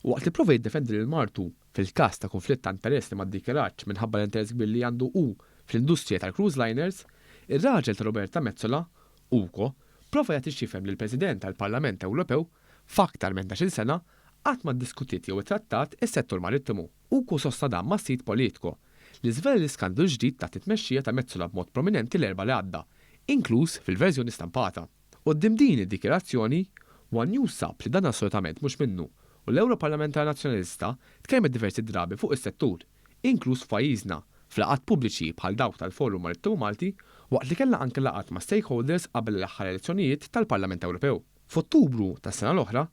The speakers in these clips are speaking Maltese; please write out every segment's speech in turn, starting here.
U waqt li prova jiddefendi lil martu fil-każ ta' kunflitt ta' interess li ma ddikjaratx minħabba l-interess kbir li għandu hu fl-industrija tal-cruise liners, ir-raġel ta' Roberta Metsola, Ugo, prova jagħti x'jifhem li l-President tal-Parlament Ewropew f'aktar minn 11-il sena qatt ma ddiskutiet jew ittrattat is-settur marittimu. Ugo sostna dan mas-sit Politico, li żvela l-iskandlu l-ġdid taħt it-tmexxija ta' Metsola b'mod prominenti l-Erbgħa li għadda, inkluż fil-verżjoni stampata. Quddiem din id-dikjarazzjoni, one News sab li dan assolutament mhux minnu u l-Ewroparlamentari Nazzjonalista tkellmet diversi drabi fuq is-settur, inkluż f'pajjiżna, f'laqgħat pubbliċi bħal dawk tal-Forum Marittimu Malti waqt li kellha anke laqgħat ma' stakeholders qabel l-aħħar elezzjonijiet tal-Parlament Ewropew. F'Ottubru tas-sena l-oħra,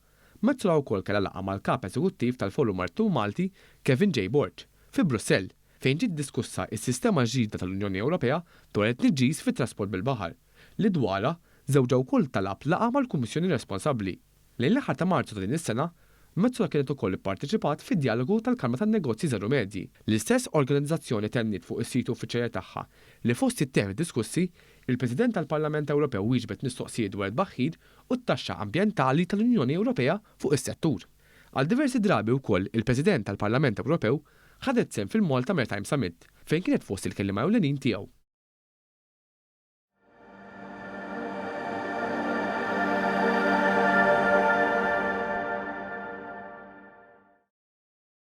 Metsola wkoll kellha laqgħa mal-Kap Eżekuttiv tal-Forum Marittimu Malti Kevin J. Borg fi Brussell fejn ġiet diskussa s-sistema ġdida tal-Unjoni Ewropea dwar it-tniġġis fit-trasport bil-baħar, li dwarha żewġha wkoll talab laqgħa mal-Kummissjoni responsabbli. Lejn l-aħħar ta' Marzu ta' din is-sena, Metsola kienet ukoll ipparteċipat fid-djalogu tal-Kamra tan-Negozji Żgħar u Medji. L-istess organizzazzjoni tenniet fuq is-sit uffiċjali tagħha li fost it-temi diskussi, il-President tal-Parlament Ewropew wieġbet mistoqsijiet dwar it-tbaħħir u t-taxxa ambjentali tal-Unjoni Ewropea fuq is-settur. Għal diversi drabi wkoll il-President tal-Parlament Ewropew ħadet sehem fil-Malta Maritime Summit fejn kienet fost il-kelliema ewlenin tiegħu.